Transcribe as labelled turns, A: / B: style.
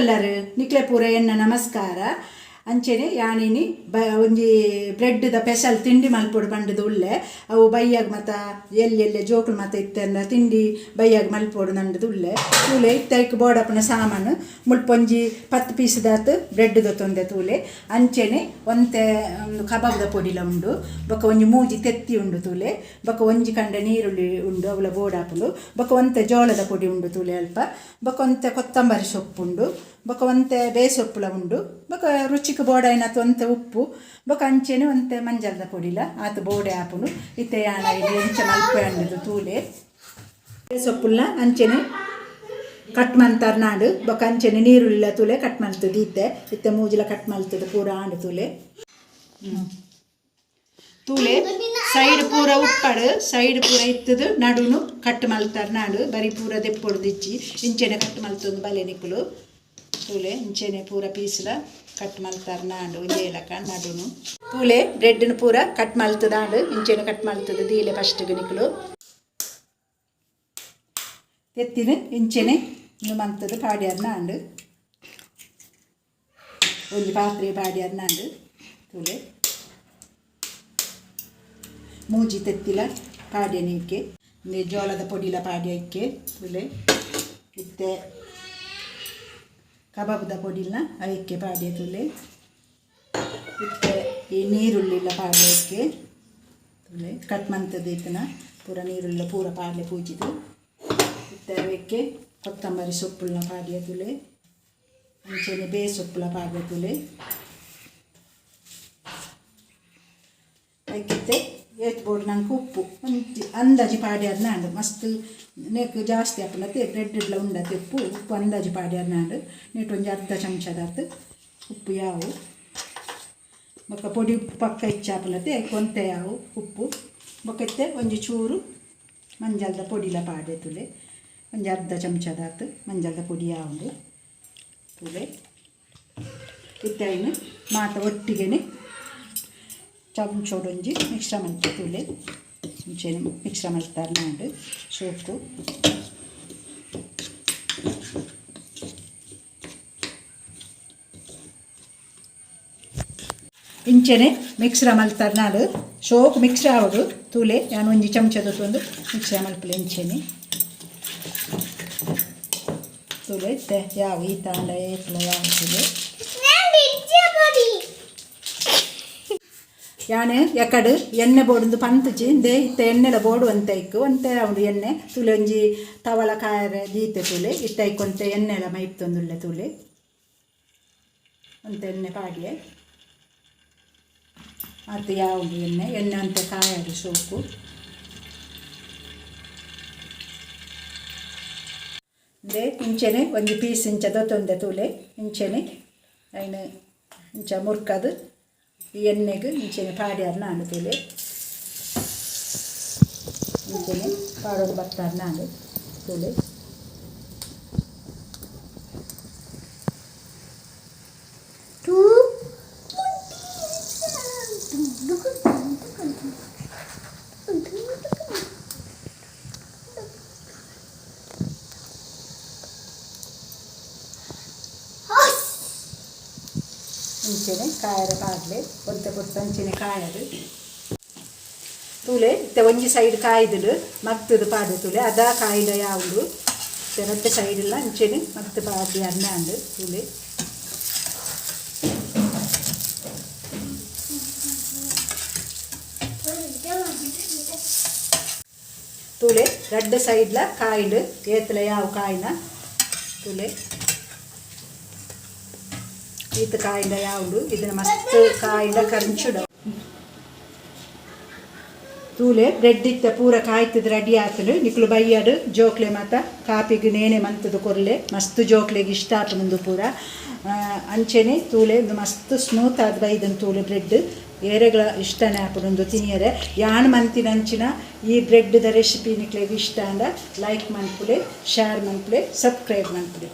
A: ಎಂಚೊಲ್ಲರು ನಿಕ್ಲೆ ಪೂರ ಎನ್ನ ನಮಸ್ಕಾರ. ಅಂಚೆನೆ ಯಾನಿನಿ ಬ ಒಂಜಿ ಬ್ರೆಡ್ದ ಪೆಸಲ್ ತಿಂಡಿ ಮಲ್ಪೊಡು ಪಂಡುದು ಉಲ್ಲೆ. ಅವು ಬಯ್ಯಾಗ ಮತ ಎಲ್ಲಿ ಎಲ್ಲೆ ಜೋಕುಲು ಮತ ಇತ್ತೆಲ್ಲ ತಿಂಡಿ ಬಯ್ಯಾಗ ಮಲ್ಪೊಡು ನಂಡುದು ಉಲ್ಲೆ. ತೂಲೆ ಇತ್ತೈಕ್ ಬೋಡಪ್ಪನ ಸಾಮಾನು. ಮುಲ್ಪ ಒಂಜಿ 10 ಪೀಸ್ ದಾತ್ ಬ್ರೆಡ್ ದೊತ್ತೊಂದೆ ತೂಲೆ. ಅಂಚೆನೆ ಒಂತೆ ಕಬಾಬ್ದ ಪೊಡಿಲ ಉಂಡು. ಬೊಕ ಒಂಜಿ ಮೂಜಿ ತೆತ್ತಿ ಉಂಡು ತೂಲೆ. ಬೊಕ ಒಂಜಿ ಕಂಡೆ ನೀರುಳ್ಳಿ ಉಂಡು, ಅವಲ ಬೋಡಾಪುಂಡು. ಬೊಕ ಒಂತೆ ಜೋಳದ ಪೊಡಿ ಉಂಡು ತೂಲೆ ಅಲ್ಪ. ಬೊಕ ಒಂತೆ ಕೊತ್ತಂಬರಿ ಸೊಪ್ಪು ಉಂಡು. ಬೊಕ ಒಂತೆ ಬೇಸೊಪ್ಪುಲ ಉಂಡು. ಬೊಕ ರುಚಿಕ್ ಬೋಡಾಯಿನಾತ್ ಒಂತೆ ಉಪ್ಪು. ಬೊಕ ಅಂಚೆನೆ ಒಂತೆ ಮಂಜಲ್ದ ಪೊಡಿಲ ಆತ್ ಬೋಡೆ ಆಪುಂಡು. ಇತ್ತೆ ಯಾನ ಎಂಚ ಮಲ್ಪೆ ಅಂಡುದು ತೂಲೆ. ಸೊಪ್ಪುಲ್ನ ಅಂಚೆನೆ ಕಟ್ ಮಂತರ್ ನಾಡು. ಬೊಕ ಅಂಚೆನೆ ನೀರುಳ್ಳಿಲ ತೂಲೆ ಕಟ್ ಮಲ್ತುದು ಇತ್ತೆ. ಇತ್ತೆ ಮೂಜಿಲ ಕಟ್ ಮಲ್ತುದು ಪೂರ ಆಂಡ್ ತೂಲೆ. ತೂಲೆ ಸೈಡ್ ಪೂರ ಉಪ್ಪಡು, ಸೈಡ್ ಪೂರ ಇತ್ತದು ನಡುನು ಕಟ್ ಮಲ್ತರ್ ನಾಡು. ಬರಿ ಪೂರ ದೆಪ್ಪೊಡ್ದಿಚ್ಚಿ ಇಂಚೆನೆ ಕಟ್ ಮಲ್ತೊಂದು ಬಲೆ ನಿಕುಲು. ತೂಲೆ ಇಂಚೆನೆ ಪೂರ ಪೀಸ್ಲ ಕಟ್ ಮಲ್ತರ್ ನಾಂಡು ಒಂಜೇ ಲಕ ನಡುನು. ತೂಲೆ ಬ್ರೆಡ್ನ ಪೂರ ಕಟ್ ಮಲ್ತದಾಂಡು. ಇಂಚೆನೆ ಕಟ್ ಮಲ್ತದ ದೀಲೆ ಫಸ್ಟ್ಗೆ ನಿಕುಲು. ತೆತ್ತಿನ ಇಂಚೆನೆ ಇಂದು ಮಂತದ ಪಾಡ್ಯಾರ್ ನಾಂಡು. ಒಂಜಿ ಪಾತ್ರೆ ಪಾಡ್ಯಾರ್ ನಾಂಡು. ತೂಲೆ ಮೂಜಿ ತೆತ್ತಿಲ ಪಾಡ್ಯ ನೀಕೆ. ಜೋಳದ ಪೊಡಿಲ ಪಾಡ್ಯ ಇಕ್ಕೆ. ತೂಲೆ ಇತ್ತೆ ಕಬಾಬ್ದ ಪೊಡಿಲ ಅಯಿಕ್ಕೆ ಪಾಡ್ಯ. ತೂಲೆ ಇತ್ತೆ ಈ ನೀರುಳ್ಳಿಲ ಪಾಡ್ಯ ಇಕ್ಕೆ. ತೂಲೆ ಕಟ್ ಮಂತದ ಇತ್ತನ ಪೂರ ನೀರುಳ್ಳಿ ಪೂರ ಪಾಡ್ಲೆ ಪೂಜಿದು. ಇತ್ತೆ ಅವೆಕ್ಕೆ ಕೊತ್ತಂಬರಿ ಸೊಪ್ಪುಲ್ನ ಪಾಡ್ಯ ತೂಲೆ. ಅಂಚೆನೆ ಬೇಸೊಪ್ಪುಲ ಪಾಡ್ಯ ತೂಲೆ. ಐಕಿತ್ತೆ ಏತ್ ಬೋಡು ನಂಗೆ ಉಪ್ಪು ಒಂಜಿ ಅಂದಾಜಿ ಪಾಡ್ಯಾರ್ ನಾಂಡು. ಮಸ್ತ್ ನೆಕ್ ಜಾಸ್ತಿ ಆಪುಂಡತ್ತೆ, ಬ್ರೆಡ್ ಇಡ್ಲ ಉಂಡತೆ ಉಪ್ಪು. ಉಪ್ಪು ಅಂದಾಜಿ ಪಾಡ್ಯಾರ್ ನಾಂಡು. ನೆಟ್ ಒಂಜಿ ಅರ್ಧ ಚಮಚದಾತ್ ಉಪ್ಪು ಯಾವು. ಬೊಕ್ಕ ಪೊಡಿ ಉಪ್ಪು ಪಕ್ಕ ಹೆಚ್ಚಾಪುಂಡತೆ, ಒಂತೆ ಯಾವು ಉಪ್ಪು. ಬೊಕ್ಕ ಇತ್ತೆ ಒಂಜಿ ಚೂರು ಮಂಜಲ್ದ ಪೊಡಿಲ ಪಾಡ್ಯ ತೂಲೆ. ಒಂಜಿ ಅರ್ಧ ಚಮಚದಾತ್ ಮಂಜಲ್ದ ಪೊಡಿ ಯಾವುಂಡು. ತೂಲೆ ಇತ್ತೆ ಐನ್ ಮಾತ ಒಟ್ಟಿಗೆನೆ ಚಮಚೋಡೊಂಜಿ ಮಿಕ್ಸ್ ಮಲ್ತೆ. ತೂಲೆ ಇಂಚೆನೆ ಮಿಕ್ಸ್ ಮಲ್ತಾರ್ ನಾಂಡು ಸೋಕು. ಇಂಚೆನೆ ಮಿಕ್ಸ್ರ ಮಲ್ತಾರ್ ನಾಡು. ಸೋಕು ಮಿಕ್ಸ್ ಆವಡು. ತೂಲೆ ಯಾನ್ ಒಂಜಿ ಚಮಚದ ಮಿಕ್ಸ್ ಮಲ್ಪಲೆ ಇಂಚೆನೆ. ತೂಲೆ ಇತ್ತೆ ಯಾವ ಈ ತಾಂಡ ಏತ್ಲ ಯಾವ. ತೂಲೆ ಯಾನೆ ಎಕಡು ಎಣ್ಣೆ ಬೋಡುಂದು ಪಂತುಜಿ ಇಂದೆ. ಇತ್ತೆ ಎಣ್ಣೆಲ ಬೋಡು ಒಂತೆ ಐಕ್ ಒಂತೆ ಉಂಡು ಎಣ್ಣೆ. ತೂಲೆ ಒಂಜಿ ತವಳ ಕಾಯರೆ ದೀತೆ. ತೂಲೆ ಇತ್ತೆ ಐಕ್ ಒಂತೆ ಎಣ್ಣೆಲ ಮೈತ್ತೊಂದುಲ್ಲೆ. ತೂಲೆ ಒಂತೆ ಎಣ್ಣೆ ಪಾಡ್ಯೆ. ಆತ್ ಯಾವುದು ಎಣ್ಣೆ. ಎಣ್ಣೆ ಒಂತೆ ಕಾಯಡು ಸೋಕು. ಇಂದೆ ಇಂಚೆನೆ ಒಂಜಿ ಪೀಸ್ ಇಂಚ ದೊತ್ತೊಂದೆ. ತೂಲೆ ಇಂಚೆನೆ ಐನ್ ಇಂಚ ಮುರ್ಕದು ಈ ಎಣ್ಣೆಗ್ ಇಂಚೆನೆ ಪಾಡ್ಯಾರ್ ನಾಂಡು. ತೂಲೆ ಇಂಚೆನೆ ಪಾಡೊಂದು ಬತ್ತಾರ್ ನಾಂಡು. ತೂಲೆ ಇಂಚೆನೆ ಕಾಯರೆ ಪಾಡ್ಲೆ. ಒಂತೆ ಪೊರ್ತು ಅಂಚೆನೆ ಕಾಯರು. ತೂಲೆ ಇತ್ತೆ ಒಂಜಿ ಸೈಡ್ ಕಾಯ್ದುಂಡು, ಮಗ್ತುದು ಪಾಡ್ಲೆ. ತೂಲೆ ಅದ ಕಾಯ್ದ ಯಾವುಂಡು. ಇತ್ತೆ ರಡ್ಡ್ ಸೈಡ್ಲ ಅಂಚೆನೆ ಮಗ್ತ್ ಪಾಡ್ಲಿ ಅನ್ನ ಅಂಡು. ತೂಲೆ ತೂಲೆ ರಡ್ಡ್ ಸೈಡ್ಲ ಕಾಯ್ಂಡ್ ಏತ್ಲ ಯಾವು ಕಾಯ್ನ. ತೂಲೆ ಈತ್ ಕಾಯಿಂಡ ಯಾವುಂಡು. ಇದನ್ನ ಮಸ್ತ್ ಕಾಯಿಂಡ ಕರಿಂಚುಡ. ತೂಲೆ ಬ್ರೆಡ್ ಇತ್ತ ಪೂರ ಕಾಯ್ತದ ರೆಡಿ ಆತುಂಡು. ನಿಕುಲು ಬಯ್ಯಡ್ ಜೋಕ್ಲೆ ಮಾತ ಕಾಪಿಗ್ ನೇನೆ ಮಂತುದು ಕೊರ್ಲೆ. ಮಸ್ತ್ ಜೋಕ್ಲೆಗ್ ಇಷ್ಟ ಆಪುಂಡು ಪೂರ. ಅಂಚೆನೆ ತೂಲೆ ಉಂದು ಮಸ್ತ್ ಸ್ಮೂತ್ ಆದ್ ಬೈದುಂಡು. ತೂಲೆ ಬ್ರೆಡ್ ಏರೆಗ್ಲ ಇಷ್ಟನೇ ಆಪುಂಡು ತಿನಿಯರೆ. ಯಾನ್ ಮಂತಿನಂಚಿನ ಈ ಬ್ರೆಡ್ದ ರೆಸಿಪಿ ನಿಕ್ಲೆಗ್ ಇಷ್ಟ ಆಂಡ ಲೈಕ್ ಮನ್ಪುಲೆ, ಶೇರ್ ಮನ್ಪುಲೆ, ಸಬ್ಸ್ಕ್ರೈಬ್ ಮನ್ಪುಲೆ.